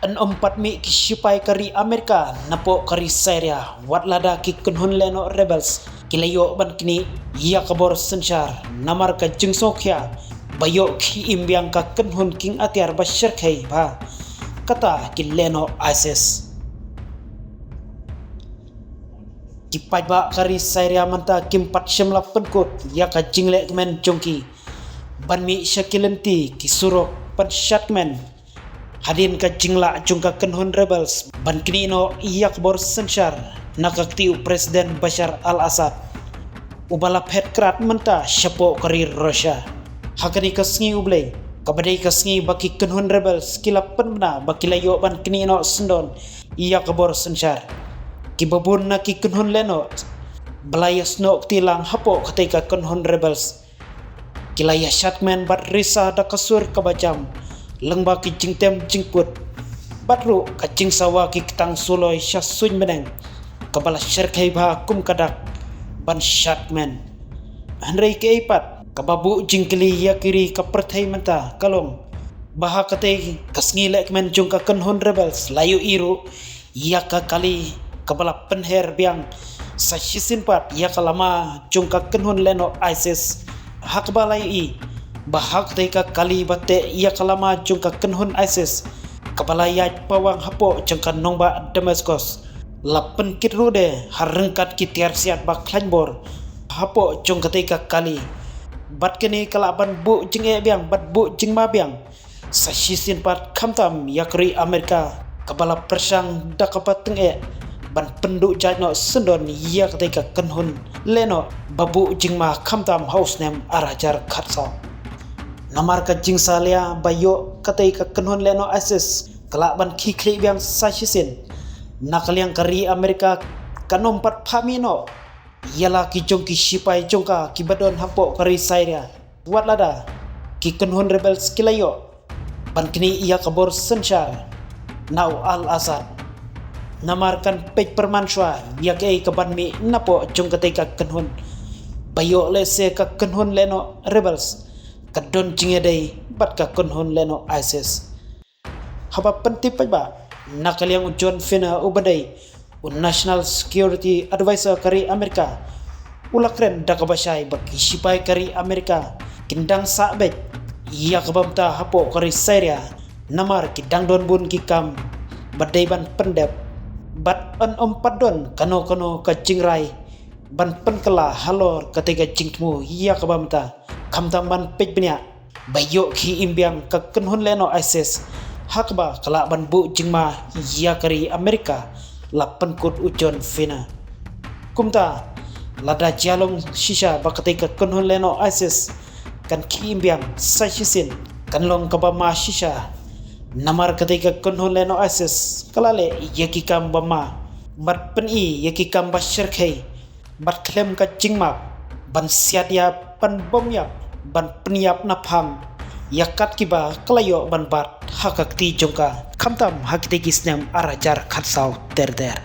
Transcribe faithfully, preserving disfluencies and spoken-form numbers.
Yn ym pat mih ki shipai ka ri Amerika napoh ka ri Syria wat lada ki kynhun lehnoh rebels ki la ïoh ban knieh ïa ka bor synshar, namar ka jingsngewkhia ba ïoh khie im biang ka kynhun kieng atiar ba shyrkhei bha, kata ki lehnoh ISIS. Ki paidbah ka ri Syria mynta kim pat shym la pynkut ïa ka jinglehkmen jong ki ban mih sha ki lynti ki surok ban shadkmen hadien ka jinglah jong ka kynhun rebels ban knieh noh ïa ka bor synshar na ka kti u President Bashar al-Assad, uba la phet krad mynta shapoh ka ri Russia. Ha kane ka sngi U Blei, kaba dei ka sngi ba ki kynhun rebels ki la pynbna ba ki la ïoh ban knieh noh syndon ïa ka bor synshar, kiba bun na ki kynhun lehnoh ba la ïasnoh kti lang hapoh katei ka kynhun rebels ki la ïashadkmen bad risa da ka sur kaba jam lyngba ki jingtem jingput, bad ruh ka jingsawa ki ktang suloi sha suiñ bneng, kaba la shyrkhei bha kum ka dak ban shadkmen. Hynrei kaei pat kaba buh jingkylli ïa ki ri ka pyrthei mynta ka long ba ha katei ka sngi lehkmen jong ka kynhun rebels la ïohi ruh ïa ka kali kaba la pynher biang sa shisien pat ïa ka lama jong ka kynhun lehnoh ISIS, ha kaba la ïohi ba ha katei ka kali ba teh ïa ka lama jong ka kynhun ISIS, kaba la ïaid pawang hapoh jong ka nongbah Damascus, la pynkit ruh de ha ryngkat ki tiar siat ba khlaiñ bor hapoh jong katei ka kali. Bad kane ka lah ban buh jingeh biang bad buh jingma biang sa shisien pat, khamtam ïa ka ri Amerika kaba la pyrshang da kaba tyngeh ban pynduh jait noh syndon ïa katei ka kynhun lehnoh ba buh jingma khamtam ha u snem ar hajar khatsaw. Namar ka jingsalia ba ïoh katei ka kynhun lehnoh ISIS ka lah ban khie khlieh biang sa shisien, na ka liang ka ri Amerika kan ym pat phah mih noh ïa la ki jong ki shipai jong ka kiba don hapoh ka ri Syria wat lada ki kynhun rebels ki la ïoh ban knieh ïa ka bor synshar na u al-Assad. Namar kan peit pyrman shuwa ïa kaei ka ban mih napoh jong katei ka kynhun ba ïoh lehse ka kynhun lehnoh rebels ka don jingïadei bad ka kynhun lehnoh ISIS. Haba pyntip paidbah, na ka liang u John Finner uba dei u National Security Advisor ka ri Amerika u la kren da kaba shai ba ki shipai ka ri Amerika kin dang sah beit ïa ka bamta hapoh ka ri Syria, namar ki dang don bun ki kam ba dei ban pyndep, bad yn ym pat don kano kano ka jingrai ban pynkylla halor katei ka jingthmu ïa ka bamta, khamtam ban peit bniah ba ïoh khie im biang ka kynhun lehnoh ISIS, ha kaba ka lah ban buh jingma ïa ka ri Amerika, la pynkut u John Finner. Kumta, lada jia long shisha ba katei ka kynhun lehnoh ISIS kan khie im biang sa shisien, kan long kaba ma shisha. Namar katei ka kynhun lehnoh ISIS ka la leh ïa ki kam ba ma bad pyni ïa ki kam ba shyrkhei bad khlem ka jingmap ban siat ïap, ban bom ïap, ban pynïap na phang ïa kat kiba ka la ïoh ban bat ha ka kti jong ka, khamtam ha kitei ki snem ar hajar khatsaw ter ter.